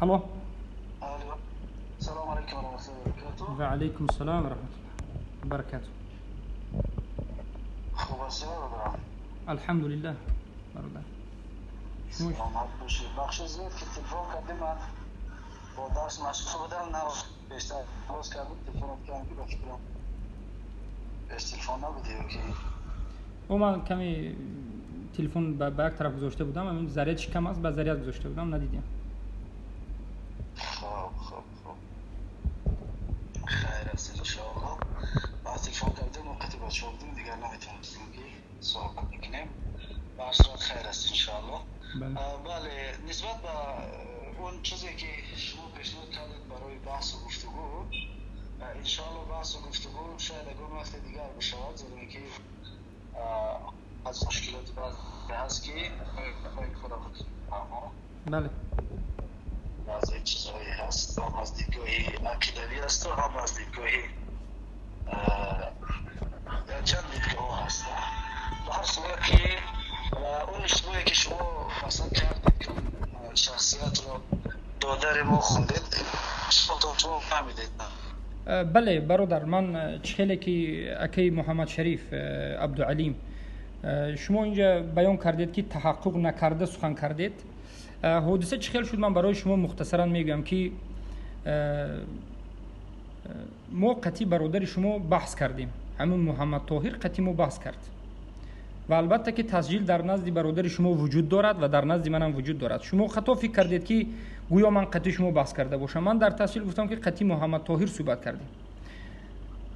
Алло. Алло. Салом алейкум ва раҳматуллоҳи ва баракатуҳ. Ва алейкум салом ва раҳматуллоҳи ва баракатуҳ. Хуб ҳастӣ, бародарам? Алҳамдулиллаҳ, бародар. Саломат бошед. Бахши зиёд ки телефон кардем, ман бо дарс машғул будам, на бештар боз кардем, телефонат кардам ки ба фикрам беш телефон набудӣ ё ки? О, ман каме телефон ба як тараф гузошта будам, ҳамин зарядш кам аст, ба заряд гузошта будам, надидем. Хуб, хуб, хуб. Хайр аст, иншоаллоҳ. Баъд телефон кардем, вақти бачаҳо будем, дигар наметавонистем ки суҳбат бикунем. Ба ҳар сурат хайр аст, иншоаллоҳ. Бале, нисбат ба он чизе ки шумо пешниҳод кардед барои баҳсу гуфтугӯ, иншоаллоҳ баҳсу гуфтугӯ шояд ягон вақти дигар бишавад, зеро ки аз мушкилоти баъзе ҳаст ки Бале. Баъзе чизҳое ҳаст, ҳам аз дидгоҳи ақидавӣ асту ҳам аз дидгоҳи чанд дидгоҳҳо ҳаст. Ба ҳар сурат ки он иштибоҳе ки шумо масалан кардед, ки шахсиятро додари мо хондед, шумо фаҳмидед. Бале, бародар, ман чӣ хеле ки акаи Муҳаммадшариф Абдуалим, шумо инҷа баён кардед, ки таҳаққуқ накарда сухан кардед. Ҳодиса чӣ хел шуд, ман барои шумо мухтасаран мегӯям, ки мо қатъи бародари шумо баҳс кардем, ҳамин Муҳаммад Тоҳир қатъи мо баҳс кард ва албатта ки тасҷил дар назди бародари шумо вуҷуд дорад ва дар назди манам вуҷуд дорад. Шумо хато фикр кардед, ки гӯё ман қатъи шумо баҳс карда бошам. Ман дар тасҷил гуфтам, ки қатъи Муҳаммад Тоҳир суҳбат кардем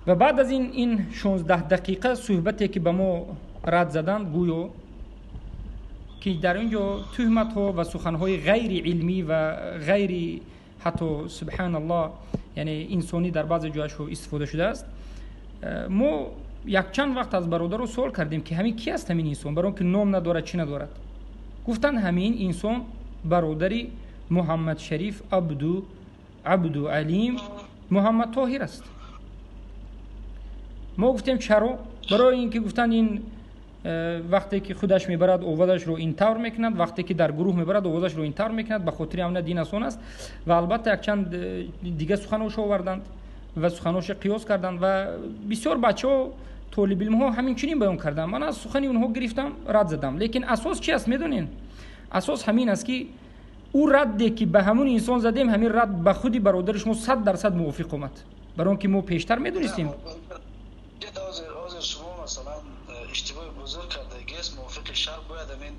ва баъд аз ин 16 дақиқа суҳбате ки ба мо рад заданд, гӯё ки дар ин ҷо туҳматҳо ва суханҳои ғайри илмӣ ва ғайри ҳатто, субҳаналлоҳ, яъне инсонӣ дар баъзе ҷояшо истифода шудааст. Мо якчанд вақт аз бародаро суол кардем, ки ҳамин ки аст, ҳамин инсон, барои он ки ном надорад, чӣ надорад. Гуфтанд, ҳамин инсон бародари Муҳаммадшариф Абду Алим Муҳаммад Тоҳир аст. Мо гуфтем, чаро? Барои ин ки гуфтанд, ин вақте ки худаш мебарад, овозашро ин тавр мекунад, вақте ки дар гурӯҳ мебарад, овозашро ин тавр мекунад, ба хотири ҳамина дин асон аст. Ва албатта якчанд дига суханошо оварданд ва суханошо қиёс карданд ва бисёр бачаҳо, толибилмҳо ҳамин чунин баён карданд. Ман аз сухани онҳо гирифтам, рад задам. Лекин асос чи аст, медонед? Асос ҳамин аст, ки ӯ радде ки ба ҳамун инсон задем, ҳамин рад ба худи бародари шумо 100% мувофиқ омад, барои он ки мо пештар медонистем. Ҳозир шумо масалан иштибоҳи бузург кардагист. Мувофиқи шарт бояд ҳамин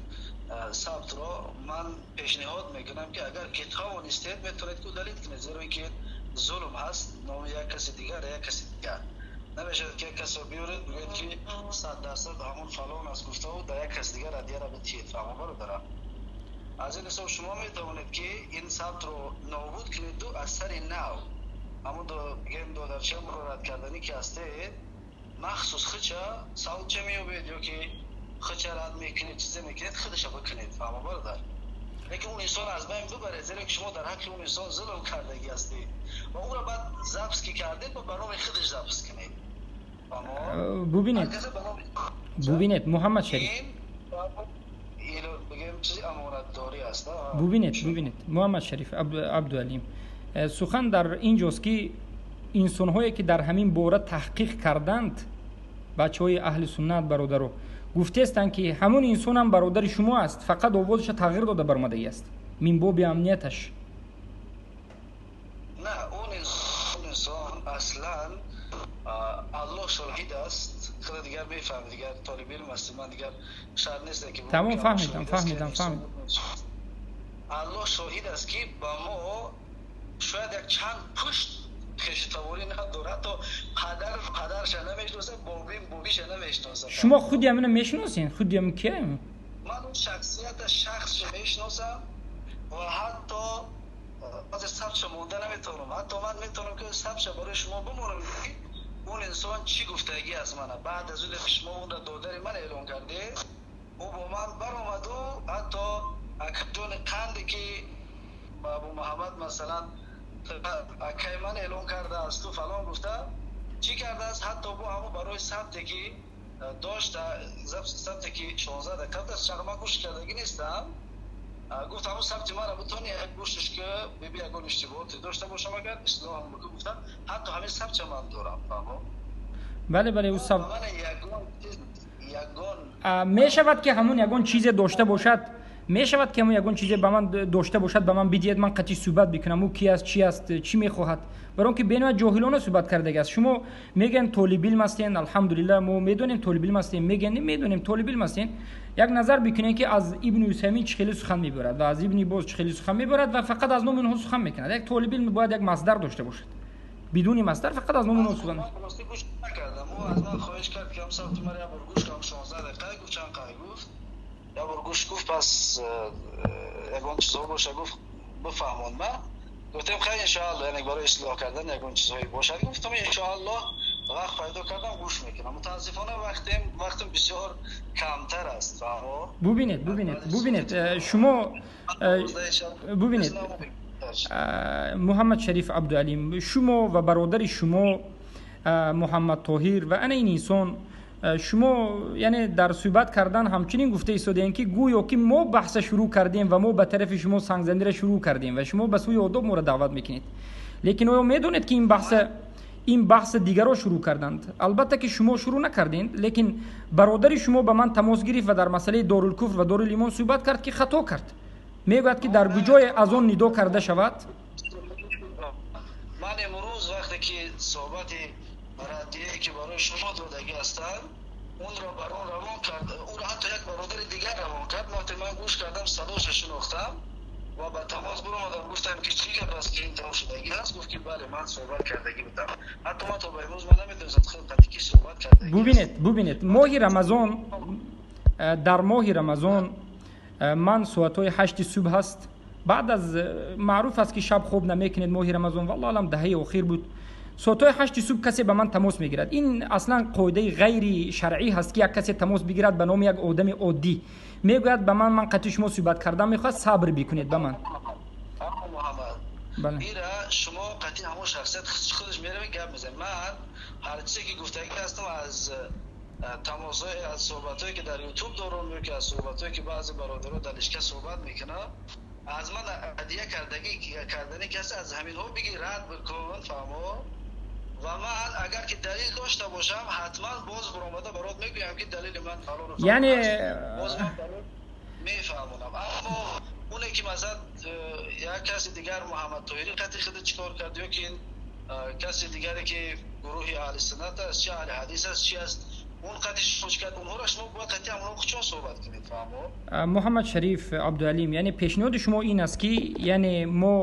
сабтро ман пешниҳод мекунам, ки агар ки тавонистед, метавонед ки удалить кунед, зеро ин ки зулм ҳаст. Номи як каси дигар, як каси дигар намешавад, ки як касро биёред, бигӯед, ки 100% ҳамон фалон аст гуфтаву дар як каси дигар радияра битиҳед. Фаҳмо, бародарам? Аз ин ҳисоб шумо метавонед, ки ин сабтро нобуд кунеду аз сари нав ҳамон бигем додарчамро рад карданӣ ки ҳастед, махсус хича савтча меёбед ё ки хича рад мекунед, чизе мекунед, худша бикунед. Фаҳмо, бародар? Лекин он инсон аз байн бибаред, зеро ки шумо дар ҳаққи он инсон зулм кардагӣ ҳастед ва ӯро баъд запись ки кардед, ба номи худаш запись кунед. Бубинед, бубинед, Муҳаммад Шариф. Бигем, чизи амонатдорӣ аст. Бубинед, бубинед, Муҳаммад Шариф Абдуалим, сухан дар ин ҷост, ки инсонҳое ки дар ҳамин бора таҳқиқ карданд, бачаҳои аҳли суннат, бародаро, гуфтестанд, ки ҳамон инсонам бародари шумо аст, фақат овозаша тағйир дода баромадагӣ аст мин боби амнияташ. На, он инсон аслан, Аллоҳ шоҳид аст, худо дигар мефаҳмад, дигар толиби илм ҳастӣ, ман дигар шарт нест ки Тамом, фаҳмидам, фаҳмидам, фаҳмидам. Аллоҳ шоҳид аст, ки ба мо шояд як чанд пушт хешутаворӣ надорад, ҳатто падар падарша намешиносад, бобим бобиша намешиносад. Шумо худи ҳамина мешиносед? Худи ҳамин кия? Ман он шахсията, шахсшо мешиносам ва ҳатто ҳозир сабтша монда наметавонам. Ҳатто ман метавонам, ки сабтша барои шумо бимонам, ки он инсон чӣ гуфтагӣ аст. Мана баъд аз оне ки шумо онро додари ман эълон кардед, ӯ бо ман баромаду ҳатто акаҷони қанде ки Абу Муҳаммад масалан акай ман эълон кардаасту фалон гуфта, чӣ кардааст, ҳатто бо ҳамо барои сабте ки дошт, сабте ки 16 дақиқа аст, чақма гӯш кардагӣ нестам. Гуфт ҳамун сабти маро бутони як гӯшаш ки биби ягон иштибоҳоте дошта бошам, агар ислоҳам бикун, гуфтам. Ҳатто ҳамин сабтча ман дорам, фаҳмо. Бале, бале, ӯ сабт Ман ягон чиз, ягон Мешавад ки ҳамун ягон чизе дошта бошад, мешавад ки ҳамун ягон чизе ба ман дошта бошад, ба ман бидиҳед, ман қатъи суҳбат бикунам. Ӯ ки аст, чи аст, чӣ мехоҳад? Барои он ки бениҳоят ҷоҳилона суҳбат кардаги аст. Шумо мегӯянд, толибилм ҳастен, алҳамдулилла, мо медонем, толибилм ҳастем, мегӯянд, медонем, толибилм ҳастен. Як назар бикунем, ки аз Ибни Усаймин чӣ хеле сухан мебарад ва аз Ибни Боз чӣ хеле сухан мебарад ва фақат аз номи онҳо сухан мекунад. Як толибилм бояд як масдар дошта бошад. Бидуни масдар фақат аз номи онҳо сухан Ман рости гӯш накардам. Ӯ аз ман хоҳиш кард, ки ҳам сабти маро як бор гӯш кунам, 16 дақиқа гуфт, чанд қай гуфт, як бор гӯш гуфт, пас ягон чизҳо боша, гуфт, бифаҳмон. Ман гуфтем, хай, иншоалло, яъне барои ислоҳ кардан ягон чизҳое бошад, гуфтам, иншоалло, вақт пайдо кардам, гӯш мекунам. Мутаассифона, вақтем бисёр камтар аст, фаҳмо. Бубинед, бубинед, бубинед, шумо бубинед, Муҳаммад Шариф Абдуалим, шумо ва бародари шумо Муҳаммад Тоҳир ва ана ин инсон, шумо яъне дар суҳбат кардан ҳамчунин гуфта истодаем, ки гӯё ки мо баҳса шурӯъ кардем ва мо ба тарафи шумо сангзанира шурӯъ кардем ва шумо ба сӯи одоб моро даъват мекунед. Лекин оё медонед, ки ин баҳса дигарро шурӯъ карданд? Албатта ки шумо шурӯъ накардед, лекин бародари шумо ба ман тамос гирифт ва дар масъалаи Дорулкуфр ва Дорулимон суҳбат кард, ки хато кард. Мегӯяд, ки дар куҷое аз он нидо карда шавад. Ман имрӯз вақте ки суҳбати раддие, ки барои шумо додагӣ ҳастанд, онро бар он равон кард, ӯро ҳатто як бародари дигар равон кард. Вақте ман гӯш кардам, садоша шинохтам ва ба тамос биромадам, гуфтам, ки чӣ гап аст, ки ин тавр шудагӣ аст? Гуфт, ки бале, ман суҳбат кардагӣ будам. Ҳатто ман то ба имрӯз ман намедонистам, хел қати ки суҳбат кардагӣ. Бубинед, бубинед, моҳи Рамазон, дар моҳи Рамазон ман соатҳои 8-и субҳ аст, баъд аз маъруф аст, ки шаб хоб намекунед моҳи Рамазон, валло алам, даҳаи охир буд, соатҳои 8-и субҳ касе ба ман тамос мегирад. Ин аслан қоидаи ғайри шаръӣ ҳаст, ки як касе тамос бигирад ба номи як одами оддӣ, мегӯяд ба ман: «Ман қатъи шумо суҳбат кардан мехоҳад, сабр бикунед ба ман». Муҳаммад, ира шумо қатъи ҳамон шахсият худаш меравед, гап мезанед. Ман ҳар чизе ки гуфтагӣ ҳастам, аз тамосҳое, аз суҳбатҳое, ки дар Ютуб дорам, ё ки аз суҳбатҳое, ки баъзе бародаро дар личка суҳбат мекунам, аз ман ҳадия кардагӣ кардани касе, аз ҳаминҳо биги, рад бикун, фаҳмо. Ва ман агар ки далел дошта бошам, ҳатман боз баромада барот мегӯям, ки далели ман фалону фалон Яъне аст. Боз ман барот мефаҳмонам. Аммо оне ки масалан як каси дигар, Муҳаммад Тоҳирӣ, қати худ чӣ кор кард, ё ки ин каси дигаре, ки гурӯҳи аҳли суннат аст, чи аҳли ҳадис аст, чи аст, он қати шумо чӣ кард, онҳоро шумо бояд қати ҳамонҳо худшон суҳбат кунед, фаҳмо. Муҳаммад Шариф Абдуалим, яъне пешниҳоди шумо ин аст, ки яъне мо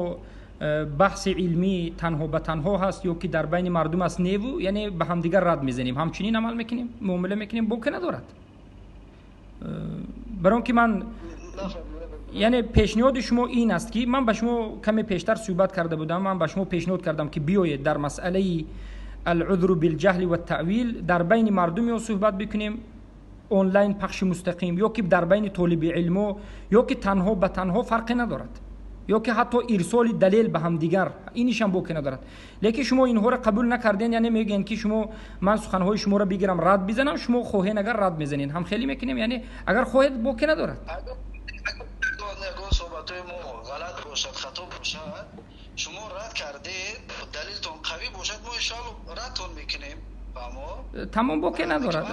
баҳси илмӣ танҳо ба танҳо ҳаст ё ки дар байни мардум аст, неву яъне ба ҳамдигар рад мезанем, ҳамчунин амал мекунем, муомила мекунем, боке надорад. Барои он ки ман яъне пешниҳоди шумо ин аст, ки ман ба шумо каме пештар суҳбат карда будам, ман ба шумо пешниҳод кардам, ки биёед, дар масъалаи العذر بالجهل والتأويل дар байни мардум ё суҳбат бикунем, онлайн пахши мустақим, ё ки дар байни толиби илмо, ё ки танҳо ба танҳо, фарқе надорад, ё ки ҳатто ирсоли далел ба ҳамдигар, инишам боке надорад. Лекин шумо инҳоро қабул накарден. Яъне мегӯянд, ки шумо ман суханҳои шуморо бигирам, рад бизанам, шумо хоҳен агар рад мезанед, ҳам хеле мекунем, яъне агар хоҳед, боке надорад. Ягон суҳбатҳои мо ғалат бошад, хато бошад, шумо рад кардед, далилтон қавӣ бошад, мо иншоалло радтон мекунем, фаҳмо. Тамом, боке надорад.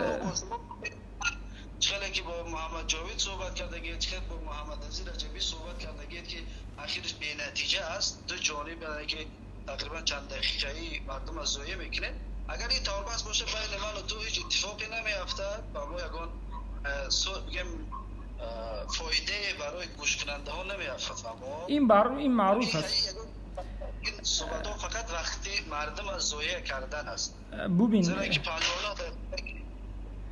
Чӣ хеле ки бо Муҳаммад Ҷовид суҳбат кардагед, чӣ хел бо Муҳаммад Азиз Раҷабӣ суҳбат кардагед, ки ахираш бенатиҷа аст, ду ҷониб, яъне ки тақрибан чанд дақиқаи мардум аз зоя мекунед. Агар ин тавр баҳс бошад, байни ману ту ҳеҷ иттифоқе намеафтад ва мо ягон бигем фоидае барои гӯшкунандаҳо намеафтад, фаҳмо. Ин маъруф аст. Ин суҳбатҳо фақат вақти мардум аз зоя кардан аст. Бубин. Зеро ки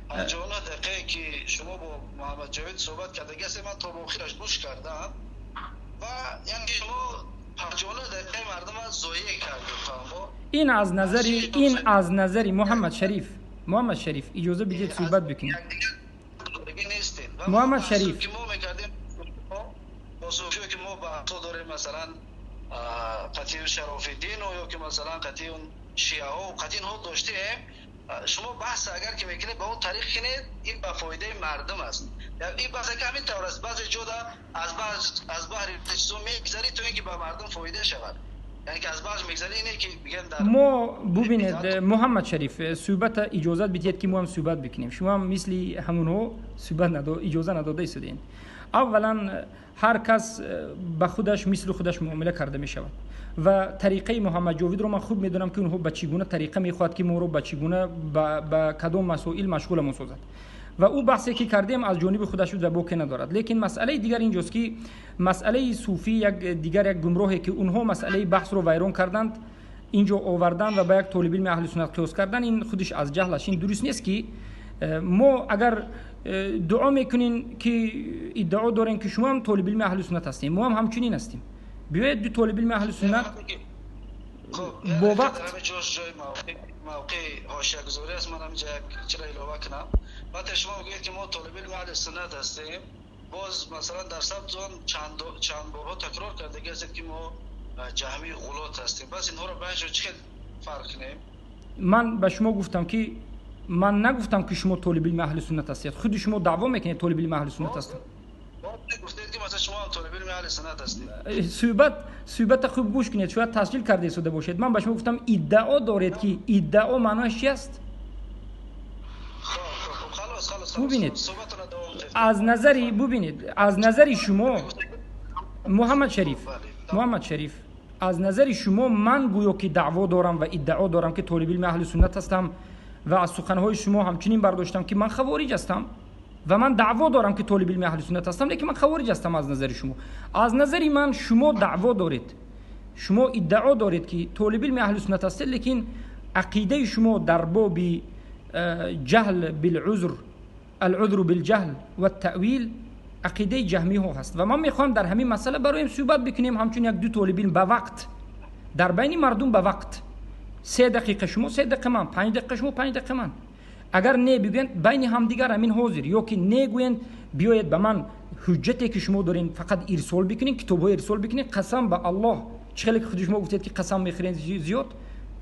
59 дақиқае, ки шумо бо Муҳаммад Ҷовид суҳбат кардагӣ ҳастед, ман то ба охираш гӯш кардам ва яъне шумо 59 дақиқаи мардум аз зоя кардед, фаҳмо. Ин аз назари Муҳаммад Шариф, Муҳаммад Шариф, иҷоза бидиҳед, суҳбат бикунем. Нестед. Муҳаммад Шариф. Ки мо мекардем бо суфиё, ки мо баҳсҳо дорем, масалан қатъи Шарофиддину ё ки масалан қатъи он шиаҳо, қатъи инҳо доштем. Шумо баҳс агар ки мекунед, ба он тариқ кунед, ин ба фоидаи мардум аст. Ин баъзе ки ҳамин тавр аст, баъзе ҷода аз баҳри чизо мегзарӣ, то ин ки ба мардум фоида шавад. Яъне ки аз баҳр мегзарӣ, ине ки мегӯянд дар Мо, бубинед, Муҳаммад Шариф, суҳбата иҷозат бидиҳед, ки мо ҳам суҳбат бикунем. Шумо ҳам мисли ҳамонҳо суҳбат иҷоза надода истодед. Аввалан, ҳар кас ба худаш мисли худаш муомила карда мешавад ва тариқаи Муҳаммад Ҷовидро ман хуб медонам, ки онҳо ба чӣ гуна тариқа мехоҳад, ки моро ба чӣ гуна, ба кадом масоил машғуламон созад. Ва ӯ баҳсе ки кардем, аз ҷониби худаш буд ва боке надорад. Лекин масъалаи дигар инҷост, ки масъалаи суфӣ, як дигар як гумроҳе, ки онҳо масъалаи баҳсро вайрон карданд, инҷо овардан ва ба як толибилми аҳли суннат қиёс кардан, ин худиш аз ҷаҳл аст. Ин дуруст нест, ки мо агар дуо мекунем, ки иддао дорем, ки шумо ҳам толибилми аҳли суннат ҳастем, мо ҳам ҳамчунин ҳастем. Биёед, ду толибилми аҳли суннат бо вақт. Мавқеи ҳошиягузорӣ аст. Ман ҳаминҷа як чиро илова кунам. Вақте шумо мегӯед, ки мо толибилми аҳли суннат ҳастем, боз масалан дар сабтон чанд борҳо такрор кардаги ҳастед, ки мо ҷаҳмии ғулот ҳастем. Бас инҳоро байншон чӣ хел фарқ кунем? Ман ба шумо гуфтам, ки ман нагуфтам, ки шумо толибилми аҳли суннат ҳастед. Худи шумо даъво мекунед, толибилми аҳли суннат ҳастед. Суҳбата хуб гӯш кунед, шояд тасҷил карда истода бошед. Ман ба шумо гуфтам, иддао доред, ки иддао маънояш чи аст? Бубинед, аз назари, бубинед, аз назари шумо, Муҳаммад Шариф, Муҳаммад Шариф, аз назари шумо ман гӯё ки даъво дорам ва иддао дорам, ки толибилми аҳли суннат ҳастам, ва аз суханҳои шумо ҳамчунин бардоштам, ки ман хавориҷ ҳастам ва ман даъво дорам, ки толибилми аҳли суннат ҳастам, лекин ман хавориҷ ҳастам аз назари шумо. Аз назари ман шумо даъво доред, шумо иддао доред, ки толибилми аҳли суннат ҳастед, лекин ақидаи шумо дар боби ҷаҳл билузр, алузру билҷаҳл ва таъвил ақидаи ҷаҳмиҳо ҳаст. Ва ман мехоҳам дар ҳамин масъала бароем суҳбат бикунем, ҳамчун як ду толибилм, ба вақт, дар байни мардум, ба вақт: 3 дақиқа шумо, 3 дақиқа ман, 5 дақиқа шумо, 5 дақиқа ман. Агар не бигӯянд, байни ҳамдигар ҳамин ҳозир, ё ки негӯянд, биёед, ба ман ҳуҷҷате, ки шумо дорем, фақат ирсол бикунед, китобҳои ирсол бикунед. Қасам ба Аллоҳ, чӣ хеле ки худи шумо гуфтед, ки қасам мехӯред зиёд,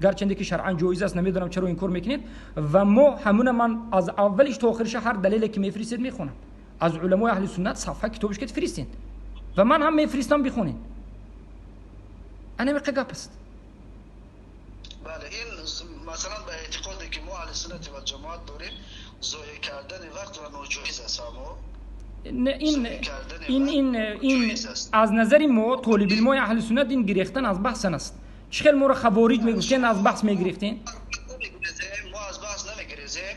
гарчанде ки шаръан ҷоиз аст, намедонам чаро ин кор мекунед. Ва мо ҳамуна ман аз аввалиш то охириша ҳар далеле, ки мефиристед, мехонам. Аз уламои аҳли суннат сафҳа китобиш ки фиристед ва ман ҳам мефиристам, бихонед. Анамиқа гап аст. Бале, ин масалан ба эътиқоде, ки мо аҳли суннати ва ҷамоат дорем, зоеъ кардани вақт ва ноҷоиз аст, аммо Ин аз назари мо, толибилмои аҳли суннат, ин гирехтан аз баҳсан аст. Чӣ хел моро хавориҷ мегуфтен, аз баҳс мегирифтен? Мо аз баҳс намегирезем.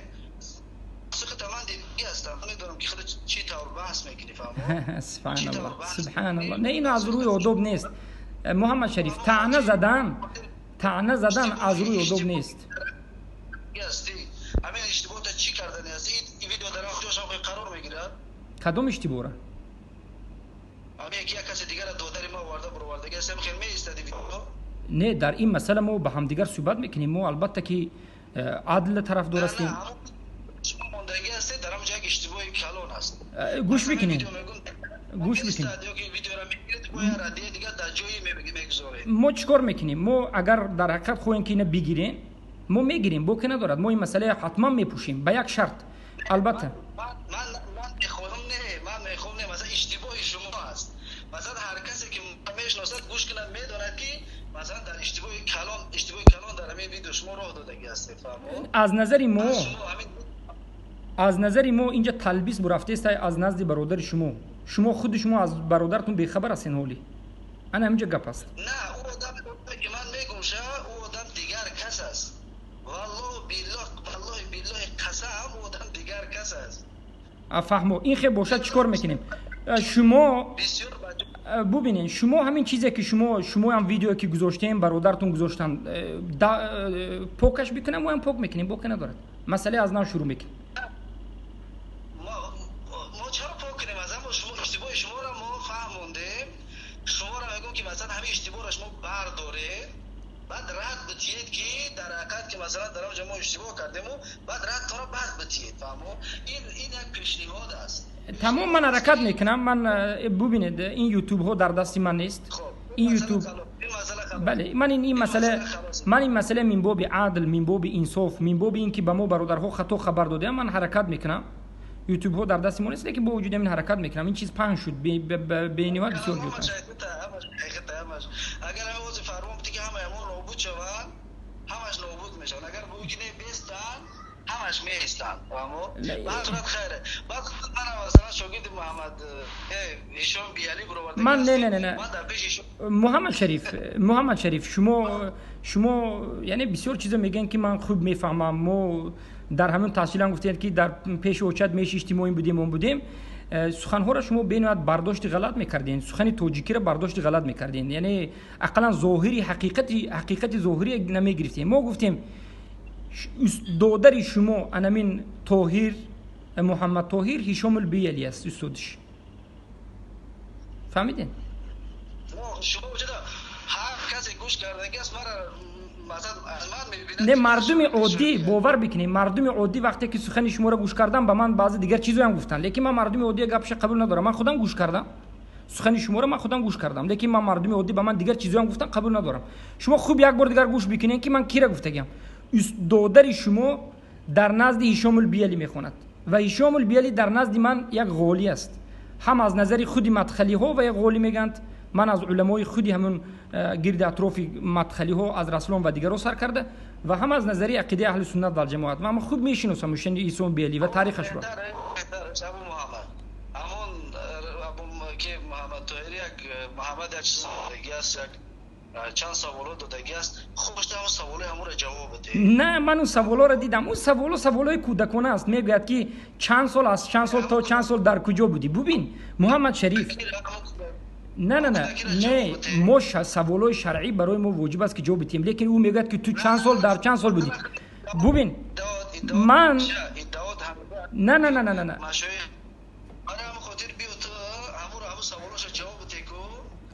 Ман дидӣ ҳастам, медонам, ки худ чӣ тавр баҳс мекунӣ, фаҳмо. Субҳаналлоҳ, субҳаналлоҳ. Не, ин аз рӯи одоб нест, Муҳаммад Шариф. Таъна задан, таъна задан аз рӯи одоб нест. Ҳамин иштибоҳта чӣ кардани аст? Ин видео дар ҷошам қарор мегирад. Кадом иштибоҳра? Ҳамин як каси дигара додари ма оварда буровардаги аст, хел меистади видео. Не, дар ин масъала мо ба ҳамдигар суҳбат мекунем. Мо, албатта, ки адл тарафдор ҳастем. Гӯш мекунем, гӯш мекунем. Мо чӣ кор мекунем? Мо агар дар ҳақиқат хоҳем, ки ина бигирем, мо мегирем, боке надорад. Мо ин масъалаи ҳатман мепӯшем, ба як шарт, албатта. Ман мехоҳам, не, ман мехоҳам, не, масалан иштибоҳи шумо аст. Масалан, ҳар касе ки мешиносад, гӯш кунад, медонад, ки масалан дар иштибоҳи калон, иштибоҳи калон дар ҳамин видео шумо роҳ додагӣ ҳастед, фаҳмо. Аз назари мо инҷа талбис бурафтест аз назди бародари шумо. Шумо худи шумо аз бародаратон бехабар ҳастен ҳолӣ. Ана ҳаминҷа гап аст. На, ӯ одам, ки ман мегум ша, ӯ одам дигар кас аст. Валлоҳ биллоҳ, валлоҳи биллоҳи қасам, ӯ одам дигар кас аст. Фаҳмо. Ин хел бошад, чӣ кор мекунем? Шумо бубинед, шумо ҳамин чизе, ки шумоам видеое, ки гузоштем, бародаратон гузоштан, покаш бикунам, моам пок мекунем, боке надорад. Масъале аз нав шурӯъ мекунем. Мо чаро пок кунем? Аз мо шумо иштибоҳи шуморо мо фаҳмондем. Шуморо мегӯм, ки масалан ҳамин иштибоҳро шумо бардоред, баъд рад битиед, ки дар ҳақиқат, ки масалан дар онҷа мо иштибоҳ кардему, баъд радтонро баъд битиед, фаҳмо. Ин як пешниҳод аст. Тамом, ман ҳаракат мекунам. Ман, бубинед, ин ютубҳо дар дасти ман нест, ин ютуб. Бале, ман ин масъала, ман ин масъала мин боби адл, мин боби инсоф, мин боби ин ки ба мо бародарҳо хато хабар додаям, ман ҳаракат мекунам. Ютубҳо дар дасти мо нест, лекин бо вуҷуди ҳамин ҳаракат мекунам. Ин чиз паҳн шуд, бениҳоят бисёр ҷо. Агар ҳози фармон ки ҳамаи ҳамон нобуд шаванд, ҳамаш нобуд мешаванд. Агар буги не бестанд, ҳамаш меистанд. Ба ҳар сурат хайре. Баъд манам масалан шогирди Муҳаммад Ҳишом Биялӣ бароварда. Ман не, не, не, не, Муҳаммад Шариф, Муҳаммад Шариф, шумо яъне бисёр чизо мегӯянд, ки ман хуб мефаҳмам. Мо дар ҳамон таҳсилам гуфтем, ки дар пеши очат мешиштим, мо ин будем, он будем. Суханҳоро шумо бениҳоят бардошти ғалат мекардем, сухани тоҷикиро бардошти ғалат мекардем, яъне ақаллан зоҳири ҳақиқати зоҳирӣ намегирифтем. Мо гуфтем, додари шумо анамин Тоҳир, Муҳаммад Тоҳир, Ҳишомул Биялӣ аст устодиш. Фаҳмидем? Ҳар касе гӯш кардаги аст, мара Не, мардуми оддӣ, бовар бикунед, мардуми оддӣ вақте ки сухани шуморо гӯш кардам, ба ман баъзе дигар чизоям гуфтанд, лекин ман мардуми оддӣ гапша қабул надорам. Ман худам гӯш кардам сухани шуморо, ман худам гӯш кардам, лекин ман мардуми оддӣ ба ман дигар чизоям гуфтанд, қабул надорам. Шумо хуб як бор дигар гӯш бикунед, ки ман кира гуфтагиам. Додари шумо дар назди Ҳишомул Биялӣ мехонад ва Ҳишомул Биялӣ дар назди ман як ғолӣ аст, ҳам аз назари худи мадхалиҳо ва як ғолӣ мегӯянд. Ман аз уламои худи ҳамун гирди атрофи мадхалиҳо, аз Раслон ва дигарро сар карда, ва ҳам аз назари ақидаи аҳли суннат валҷамоат ман хуб мешиносам Ҳишом Биялӣ ва таърихашро. Ҳамон ки Муҳаммад Тоҳир, як Муҳаммад як чиз додагӣ аст, як чанд саволо додагӣ аст. Хушта ҳамон саволои ҳамонро ҷавоб бидеҳ. Не, ман он саволоро дидам. Он саволо саволои кӯдакона аст. Мегӯяд, ки чанд сол, аз чанд сол то чанд сол дар куҷо будӣ. Бубин, Муҳаммад Шариф, не, не, не, не, мо саволои шаръӣ барои мо воҷиб аст, ки ҷавоб бидиҳем, лекин ӯ мегӯяд, ки ту чанд сол, дар чанд сол будӣ. Бубин, ман не, не, не, не, не.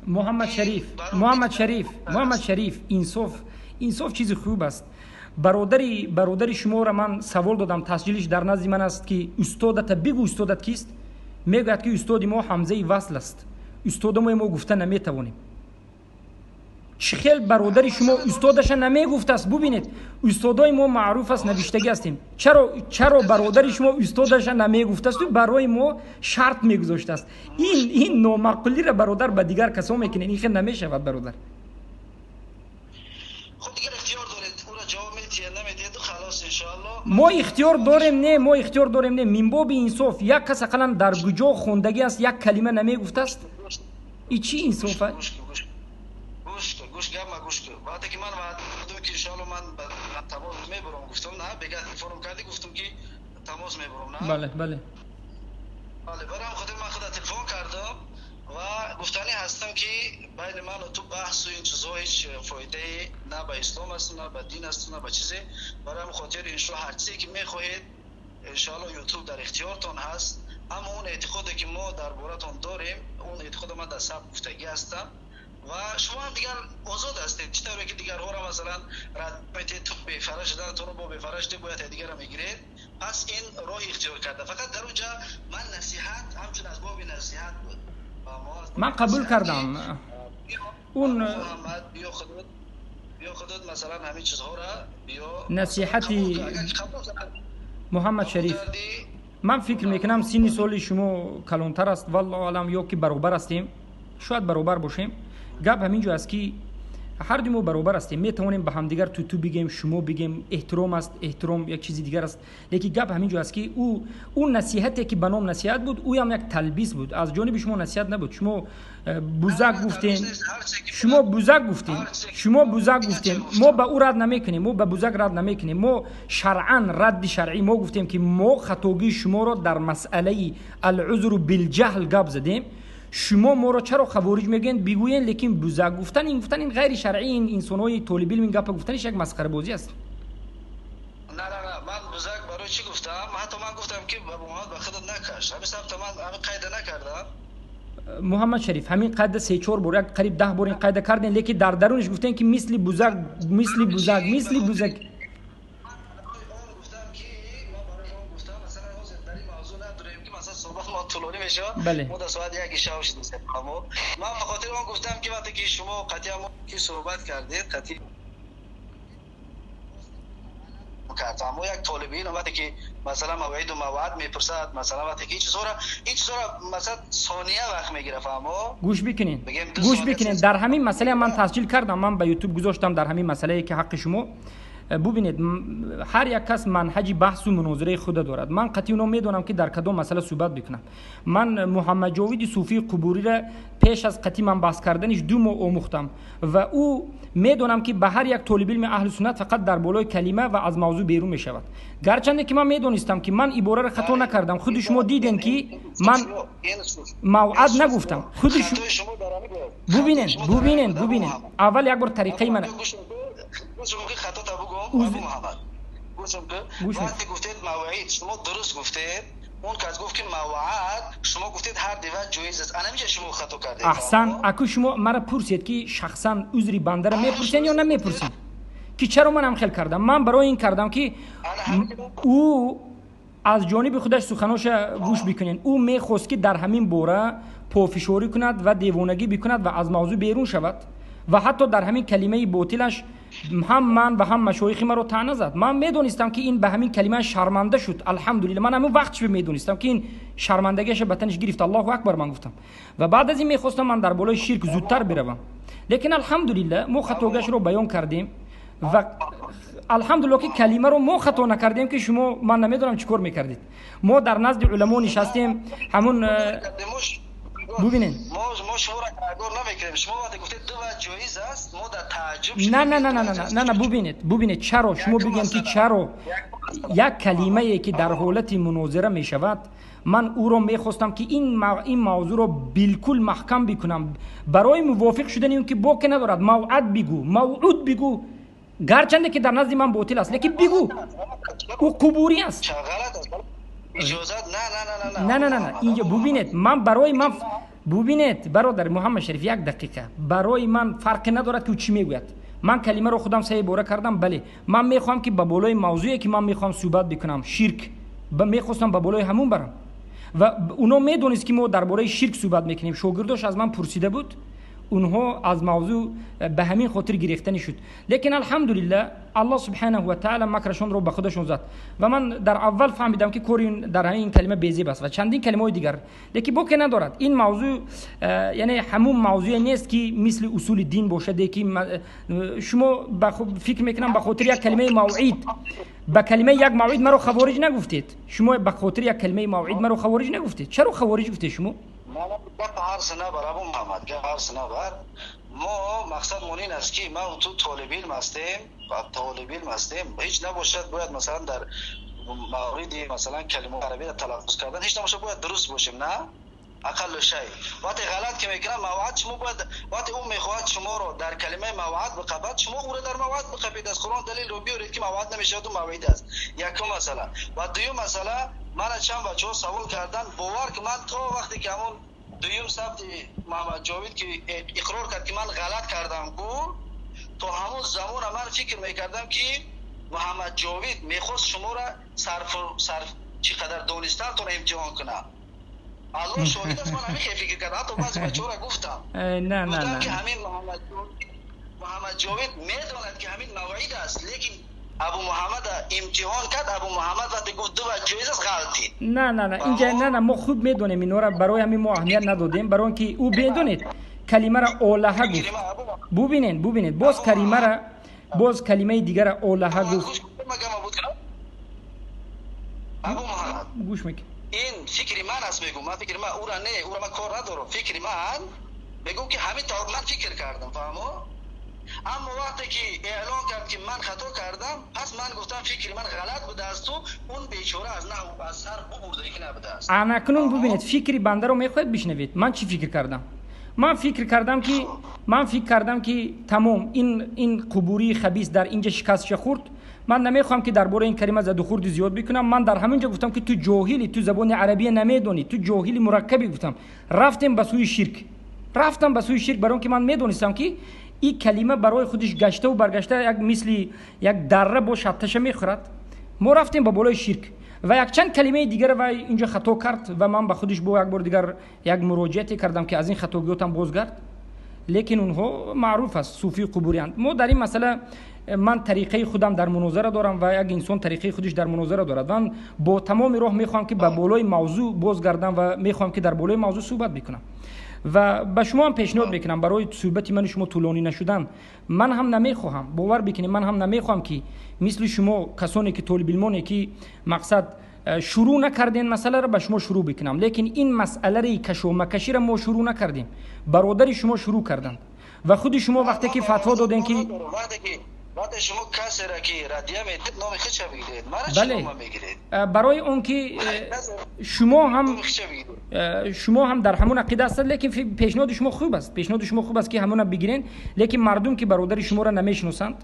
Муҳаммад Шариф, Муҳаммад Шариф, Муҳаммад Шариф, инсоф, инсоф чизи хуб аст. Бародари шуморо ман савол додам, тасҷилиш дар назди ман аст, ки устодата бигӯ, устодат кист? Мегӯяд, ки устоди мо Ҳамзаи Васл аст, устодамои мо гуфта наметавонем. Чӣ хел бародари шумо устодаша намегуфтааст? Бубинед, устодои мо маъруф аст, навиштагӣ ҳастем. Чаро бародари шумо устодаша намегуфтасту барои мо шарт мегузоштааст? Ин номаъқулиро, бародар, ба дигар касо мекунед. Ин хел намешавад, бародар. Мо ихтиёр дорем, не, мо ихтиёр дорем, не, мин боби инсоф, як кас ақаллан дар куҷо хондагӣ аст, як калима намегуфтааст. И чӣ инсофа? Гӯш, гапма гӯш кун. Вақте ки ман ваъда додам, ки иншоалло ман тамос мебурам, гуфтам, на, бега телефоном кардӣ, гуфтам, ки тамос мебурам, на? Бале, бале. Бале, барои ҳам хотир ман худа телефон кардам ва гуфтанӣ ҳастам, ки байни ману ту баҳсу ин чизҳо ҳеҷ фоидае на ба ислом аст, на ба дин аст, на ба чизе. Барои ҳам хотир иншоалло ҳар чизе ки мехоҳед, иншоалло Ютуб дар ихтиёртон ҳаст. Аммо он эътиқоде ки мо дар боратон дорем, он эътиқода ман дар саб гуфтагӣ ҳастам ва шумо ҳам дигар озод ҳастед. Чӣ тавре ки дигарҳоро масалан рад метиҳед, ту бефара шуданатонро бо бефара шудед, бояд дигарро мегиред. Пас ин роҳи ихтиёр карда. Фақат дар он ҷа ман насиҳат ҳамчун аз боби насиҳат буд. Ман қабул кардам. Он биё худот масалан ҳамин чизҳоро биё. Насиҳати Муҳаммад Шариф, ман фикр мекунам, синни соли шумо калонтар аст, валлоҳу алам, ё ки баробар ҳастем, шояд баробар бошем. Гап ҳамин ҷо аст, ки ҳарду мо баробар ҳастем, метавонем ба ҳамдигар туту бигем, шумо бигем, эҳтиром аст, эҳтиром як чизи дигар аст. Лекин гап ҳамин ҷо аст, ки ӯ насиҳате ки ба ном насиҳат буд, ӯям як талбис буд аз ҷониби шумо, насиҳат набуд. Шумо бузак гуфтем, шумо бузак гуфтем, шумо бузак гуфтем. Мо ба ӯ рад намекунем, мо ба бузак рад намекунем. Мо шаръан радди шаръӣ, мо гуфтем, ки мо хатогии шуморо дар масъалаи алузру билҷаҳл гап задем. Шумо моро чаро хавориҷ мегӯянд, бигӯен. Лекин бузак гуфтан, ин гуфтан, ин ғайри шаръӣ. Ин инсонҳои толибилм ин гапа гуфтаниш як масхарабозӣ аст. Не, не, не, ман бузак барои чӣ гуфтам? Ҳатто ман гуфтам, ки ба Муҳаммад ба худат накаш. Ҳамин сабта ман ҳамин қайда накардам. Муҳаммад Шариф, ҳамин қайда се чор бор, як қариб 10 бор ин қайда кардем, лекин дар даруниш гуфтем, ки мисли бузак, мисли бузак, мисли бузак. Гуфтам, ки ман барои он гуфтам, масалан ҳозир дар ин мавзӯъ надорем, ки масалан суҳбат мо тӯлонӣ мешавад. Мо дар соати 1 шаб шудем. Аммо ман ба хотири он гуфтам, ки вақте ки шумо қатъиян ки суҳбат кардед, қатъи кард. Аммо як толиби илм вақте ки масалан мавъиду мавъад мепурсад, масалан вақте ки ин чизҳоро масалан сония вақт мегирад, фаҳмо. Гӯш бикунед, гӯш бикунед. Дар ҳамин масъала ман тасҷил кардам, ман ба Ютуб гузоштам. Дар ҳамин масъалае ки ҳаққи шумо, бубинед, ҳар як кас манҳаҷи баҳсу мунозираи худа дорад. Ман қатъи оно медонам, ки дар кадом масъала суҳбат бикунам. Ман Муҳаммадҷовиди Суфии Қубуриро пеш аз қатъи ман баҳс карданиш 2 моҳ омӯхтам ва ӯ медонам, ки ба ҳар як толибилми аҳли суннат фақат дар болои калима ва аз мавзӯъ берун мешавад. Гарчанде ки ман медонистам, ки ман ибораро хато накардам, худи шумо дидем, ки ман мавъад нагуфтам. Худи бубинед, бубинед, бубинед, аввал як бор тариқаи ман. Вақте гуфтед мавъид, шумо дуруст гуфтед. Он кас гуфт, ки мавъад, шумо гуфтед ҳар дива ҷоиз аст. Анамиҷа шумо хато кардед. Аҳсан. Аку шумо мара пурсед, ки шахсан узри бандара мепурсен ё намепурсен, ки чаро ман ҳам хел кардам. Ман барои ин кардам, ки ӯ аз ҷониби худаш суханоша гӯш бикунед. Ӯ мехост, ки дар ҳамин бора пофишорӣ кунад ва девонагӣ бикунад ва аз мавзӯъ берун шавад ва ҳатто дар ҳамин калимаи ботилаш ҳам ман ва ҳам машоихи маро таъна зад. Ман медонистам, ки ин ба ҳамин калима шарманда шуд. Алҳамдулилла, ман ҳамин вақт медонистам, ки ин шармандагиаша ба таниш гирифт. Аллоҳу акбар, ман гуфтам. Ва баъд аз ин мехостам ман дар болои ширк зудтар биравам, лекин алҳамдулилла, мо хатогашро баён кардем ва алҳамдулилла, ки калимаро мо хато накардем, ки шумо ман намедонам чӣ кор мекардед. Мо дар назди уламо нишастем, ҳамун бубинед. Мо шуморо гунаҳгор намекунем. Шумо вақте гуфтед ду ваҷ ҷоиз аст, мо дар тааҷҷуб. На, на, на, на, на, на, на. Бубинед, бубинед, чаро шумо бигӯем, ки чаро як калимае, ки дар ҳолати мунозира мешавад, ман ӯро мехостам, ки ин мавзӯъро билкул маҳкам бикунам барои мувофиқ шудани он, ки боке надорад, мавъад бигӯ, мавъуд бигӯ, гарчанде ки дар назди ман ботил аст, лекин бигӯ, ӯ қубурӣ аст. На, на, на, на, инҷо бубинед, ман барои ман, бубинед, бародар Муҳаммад Шариф, як дақиқа, барои ман фарқе надорад, ки ӯ чӣ мегӯяд. Ман калимаро худам се бора кардам. Бале, ман мехоҳам, ки ба болои мавзӯе, ки ман мехоҳам суҳбат бикунам, ширк, мехостам ба болои ҳамун барам ва оно медонист, ки мо дар бораи ширк суҳбат мекунем. Шогирдош аз ман пурсида буд. Онҳо аз мавзӯъ ба ҳамин хотир гирифтанӣ шуд. Лекин алҳамдулилла, Аллоҳ субҳанаҳу ва таала макрашонро ба худашон зад ва ман дар аввал фаҳмидам, ки кори дар ҳамин калима безеб аст ва чандин калимаҳои дигар. Лекин боке надорад, ин мавзӯъ яъне ҳамун мавзӯе нест, ки мисли усули дин бошаде, ки шумо фикр мекунам, ба хотири як калимаи мавъид, ба калимаи як мавъид маро хавориҷ нагуфтед. Шумо ба хотири як калимаи мавъид маро хавориҷ нагуфтед. Чаро хавориҷ гуфтед шумо? Гап ҳарс набар, Абу Муҳаммад, гап ҳарс набар. Мо мақсадмон ин аст, ки ман ту толибилм ҳастем, толибилм ҳастем. Ҳеҷ набошад, бояд масалан дар мавриди масалан калимаи арабиро талаффуз кардан, ҳеҷ набошад, бояд дуруст бошем, на ақаллу шай. Вақте ғалат ки мекунам мавъад, шумо бояд, вақте ӯ мехоҳад шуморо дар калимаи мавъад биқабад, шумо ӯро дар мавъад биқабед, аз Қуръон далелро биёред, ки мавъад намешаваду мавъид аст. Якум масъала. Ва дуюм масъала, мана чанд бачаҳо савол кардан, бовар ки ман то вақте ки ҳамон дуюм сабти Муҳаммадҷовид, ки иқрор кард, ки ман ғалат кардам, гуфт, то ҳамон замона ман фикр мекардам, ки Муҳаммадҷовид мехост шуморо сарф чӣ қадар донистантон имтиҳон кунад. Аллоҳ шоҳид аст, ман ҳамин хел фикр кардам. Ҳатто баъзе бачаҳоро гуфтам, гуфтам, ки ҳамин Муҳаммадҷовид медонад, ки ҳамин мавъид аст, лекин Абу Муҳаммада имтиҳон кард. Абу Муҳаммад вақте гуфт ду ваҷ ҷоиз аст, ғалтид. На, на, на, инҷа на, на, мо хуб медонем инора, барои ҳамин мо аҳамият надодем, барои он ки ӯ медонед, калимаро олаҳа гуфт. Бубинед, бубинед, боз калимара, боз калимаи дигара олаҳа гуфт. Гӯш мекун. Ин фикри ман аст, мегӯм ман, фикри ман, ура не, ура ман кор надорам. Фикри ман, мегӯм, ки ҳамин тавр ман фикр кардам, фаҳмо. Аммо вақте ки эълон кард, ки ман хато кардам, пас ман гуфтам, фикри ман ғалат будаасту он бечора аз наҳв аз сар бубурда ки набудааст. Анакнун бубинед, фикри бандаро мехоҳед бишнавед, ман чӣ фикр кардам? Ман фикр кардам, ки тамом, ин қубурии хабис дар инҷа шикастша хӯрд. Ман намехоҳам, ки дар бораи ин калима задухӯрди зиёд бикунам. Ман дар ҳамин ҷо гуфтам, ки ту ҷоҳилӣ, ту забони арабия намедонӣ, ту ҷоҳили мураккабӣ, гуфтам. Рафтем ба сӯи ширк, рафтам ба сӯи ширк, барои он ки ман медонистам, ки ин калима барои худиш гаштаву баргашта як мисли як дарра бо шатташа мехӯрад. Мо рафтем ба болои ширк ва якчанд калимаи дигар вай инҷо хато кард ва ман ба худиш бо як бори дигар як муроҷиате кардам, ки аз ин хатогиётам бозгард. Лекин онҳо маъруф аст, суфии қубуриянд. Мо дар ин масъала Ман тариқаи худам дар мунозара дорам ва як инсон тариқаи худаш дар мунозара дорад. Ман бо тамоми роҳ мехоҳам, ки ба болои мавзӯъ бозгардам ва мехоҳам, ки дар болои мавзӯъ суҳбат бикунам. Ва ба шумо ҳам пешниҳод мекунам, барои суҳбати ману шумо тӯлонӣ нашудан. Ман ҳам намехоҳам, бовар бикунед, ман ҳам намехоҳам, ки мисли шумо касоне ки толибилмоне ки мақсад шурӯъ накардем масъаларо, ба шумо шурӯъ бикунам. Лекин ин масъалаи кашомакаширо мо шурӯъ накардем, бародари шумо шурӯъ карданд ва худи шумо вақте ки фатво додем ки вақте шумо касеро ки раддия медиҳед, номи худша бигиред, мара бале чӣ мегиред? Барои он ки шумо ҳам дар ҳамон ақида ҳастед, лекин пешниҳоди шумо хуб аст, пешниҳоди шумо хуб аст, ки ҳамона бигирен. Лекин мардум ки бародари шуморо намешиносанд,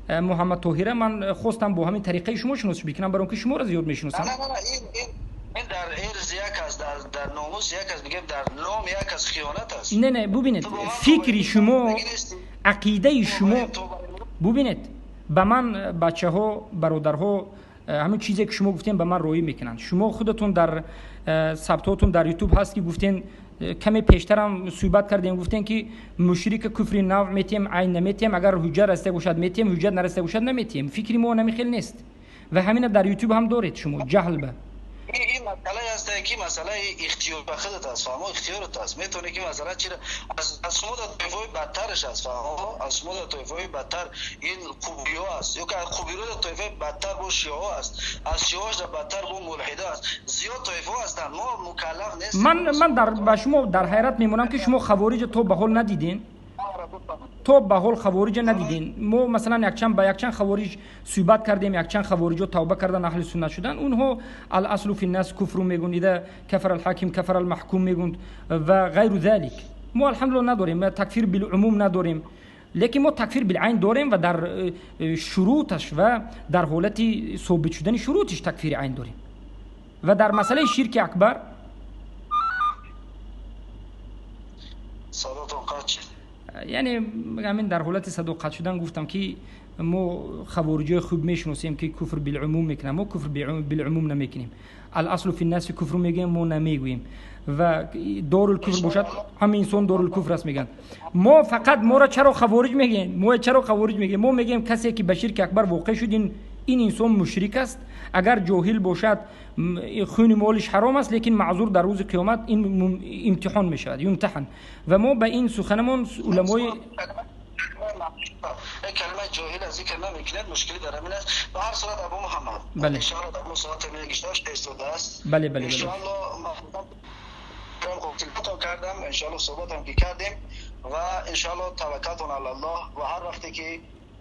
Муҳаммад Тоҳира, ман хостам бо ҳамин тариқаи шумо шинос бикунам, барои он ки шуморо зиёд мешиносам. Ин дар ирз як аст, дар номус як аст, бигем, дар ном як аст, хиёнат аст. Не, бубинед, фикри шумо, ақидаи шумо, бубинед, ба ман бачаҳо, бародарҳо ҳамин чизе ки шумо гуфтем, ба ман роӣ мекунанд. Шумо худатон дар сабтҳотон дар Ютуб ҳаст, ки гуфтен, каме пештарам суҳбат кардем, гуфтем, ки мушрика куфри нав метиҳем, айн наметиҳем, агар ҳуҷҷат расида бошад метиҳем, ҳуҷҷат нарасида бошад наметиҳем. Фикри мо ҳамин хел нест ва ҳамина дар Ютуб ҳам доред шумо ҷаҳл ба Ин масъалае ҳаст, ки масъалаи ихтиёр ба худат аст, фаҳмо, ихтиёрат аст. Метавонӣ ки масалан чира аз шумо дар тоифаҳои бадтараш аст, фаҳмо, аз шумо дар тоифаҳои бадтар ин қубиҳо аст, ё ки аз қубиҳо дар тоифаи бадтар бо шиаҳо аст, аз шиаҳош дар бадтар бо мулҳидо аст. Зиёд тоифаҳо ҳастанд, мо мукаллаф нестем. Ман дар ба шумо дар ҳайрат мемонам, ки шумо хавориҷа то ба ҳол надидем, то ба ҳол хавориҷа надидем. Мо масалан якчанд ба якчанд хавориҷ суҳбат кардем, якчанд хавориҷо тавба кардан, аҳли суннат шуданд. Онҳо الأصل في الناس الكفر мегӯнд, إذا كفر الحاكم كفر المحكوم мегӯнд ва غير ذلك. Мо алҳамдулилла надорем, такфир билумум надорем, лекин мо такфир билайн дорем ва дар шуруташ ва дар ҳолати собит шудани шурутиш такфири айн дорем ва дар масъалаи ширки акбар. Садотон қатъ шуд. Яъне ҳамин дар ҳолати садо қатъ шудан гуфтам, ки мо хавориҷои хуб мешиносем, ки куфр билумум мекунам. Мо куфр билумум намекунем. الأصل في الناس الكفر мегӯем, мо намегӯем ва дорулкуфр бошад, ҳама инсон дорулкуфр аст мегӯянд. Мо фақат моро чаро хавориҷ мегӯем? Мо чаро хавориҷ мегӯем? Мо мегӯем, касе ки ба ширки акбар воқеъ шуд, ин инсон мушрик аст. Агар ҷоҳил бошад, хуни молиш ҳаром аст, лекин маъзур, дар рӯзи қиёмат ин имтиҳон мешавад, يمتحن. Ва мо ба ин суханамон уламои Калимаи ҷоҳил зикр намекунед, мушкилӣ дар ҳамин аст. Ба ҳар сурат, Абу Муҳаммад, иншоалло дар соати мегишташ истодааст. бале бале Иншоалло телефонтон кардам, иншоалло суҳбатам ки кардем ва иншоалло توكلت على الله. Ва ҳар вақте ки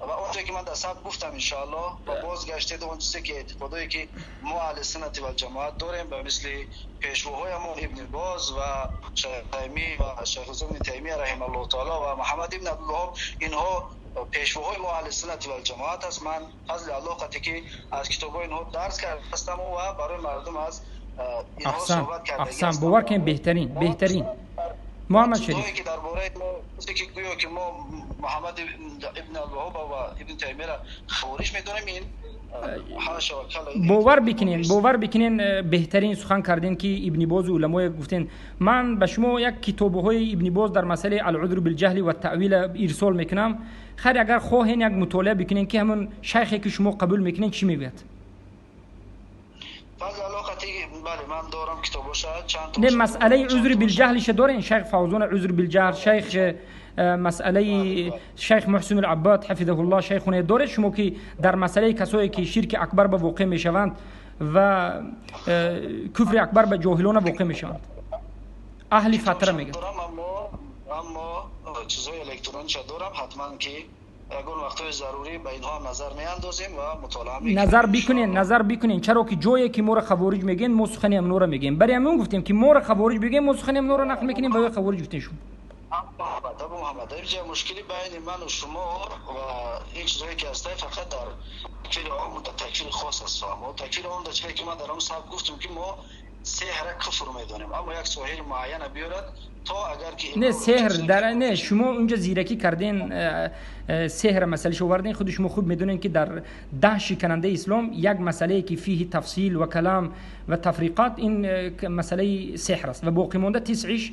ва онҷое ки ман дар сабт гуфтам, иншоалло, ва бозгаштед, он чизе ки эътиқодое ки мо аҳли суннати валҷамоат дорем, ба мисли пешвоҳоямон Ибни Боз ва Шайх Тайми ва Шайх ибни Таймия رحمه الله تعالی ва Муҳаммад ибн Абдулваҳоб, инҳо пешвоҳои мо аҳли суннати валҷамоат аст. Ман фазли Аллоҳ қате ки аз китобҳои инҳо дарс кардастам ва барои мардум аз инҳо суҳбат аҳсан, бовар кунед, беҳтарин, беҳтарин, Муҳаммад Шариф. Ки дар бораи мо ки гӯё ки мо Муҳаммад ибн Абдулваҳоб ва Ибн Таймияро хавориҷ медонем, ин бовар бикунен, бовар бикунен, беҳтарин сухан кардем, ки Ибни Бозу уламое гуфтен. Ман ба шумо як китобҳои Ибни Боз дар масъалаи العذر بالجهل والتأويل ирсол мекунам. Хайр, агар хоҳен, як мутолиа бикунен, ки ҳамон шайхе ки шумо қабул мекунен, чӣ мегӯяд. Не, масъалаи عذر بالجهل ша дорен, шайх Фавзон عذر بالجهل, шайх масъалаи шайх Муҳсин Алаббад حفظه الله, шайхоне доред шумо, ки дар масъалаи касое ки ширки акбар ба воқеъ мешаванд ва куфри акбар ба ҷоҳилона воқеъ мешаванд, аҳли фатра мегӯянд. Аммо чизҳои электрониша дорам, ҳатман ки ягон вақтҳои зарурӣ ба инҳо назар меандозем ва мутолиа. Назар бикунен, назар бикунен, чаро ки ҷое ки моро хавориҷ мегӯен, мо сухани амноро мегӯем. Барои ҳамин гуфтем, ки моро хавориҷ бигӯем, мо сухани амноро нақл мекунем ва ё хавориҷ гуфтем шумо. Абу Муҳаммад, дар инҷа мушкили байни ману шумо ва ин чизҳое ки ҳастай, фақат дар такфири ом, дар такфири хос аст. Мо такфири ом дар чизе ки ман дар он саб гуфтам, ки мо сеҳра куфр медонем, аммо як соҳири муайяна биёрад, то агар ки Не, сеҳр дар не, шумо унҷа зиракӣ карден, сеҳра масъалаш оварден. Худи шумо хуб медонед, ки дар 10 шиканандаи ислом як масъалае ки فيه تفصيل وكلام و تفریقات, ин масъалаи сеҳр аст ва боқимонда тисъиш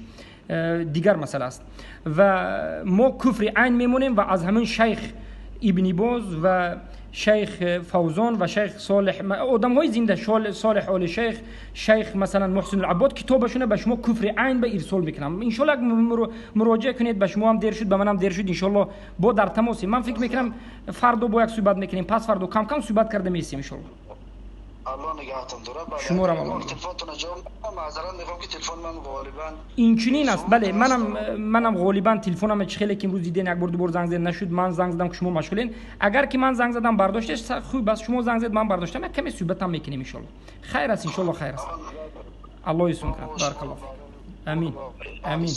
дигар масъала аст. Ва мо куфри айн мемонем ва аз ҳамин шайх. Ибни Боз ва шайх Фавзон ва шайх Солеҳ, одамҳои зинда, Солеҳ Оли Шайх, шайх масалан Муҳсин Аббод, китобашона ба шумо куфри айн ба ирсол мекунам. Иншолло, як муроҷиа кунед. Ба шумо ҳам дер шуд, ба манам дер шуд. Иншолло, бо дар тамосем. Ман фикр мекунам, фардо бо як суҳбат мекунем, пас фардо кам кам суҳбат карда меистем, иншолло. Аллоҳ нигаҳтон дорад. Шуморам Аллоҳ. Телефонтона ҷавоб, маъзарат мехоҳам, ки телефон ман ғолибан Инчунин аст, бале, манам ғолибан телефонам чӣ хеле ки имрӯз диден, як бор, ду бор занг зад, нашуд. Ман занг задам, ки шумо машғулен. Агар ки ман занг задам, бардоштеш, хуб. Бас шумо занг зад, ман бардоштам, як каме суҳбатам мекунем, иншолло. Хайр аст, иншолло, хайр аст. Аллоҳ исун кунад. Баракаллоҳ. Амин, амин,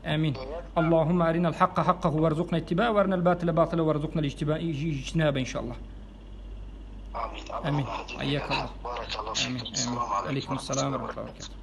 амин. اللهم أرنا الحق حقه وارزقنا اتباعه وارنا الباطل باطلا وارزقنا الاجتناب إن شاء الله. آمين. آمين، حياك الله. بارك الله آمين. فيكم. آمين، عليكم السلام ورحمة الله وبركاته.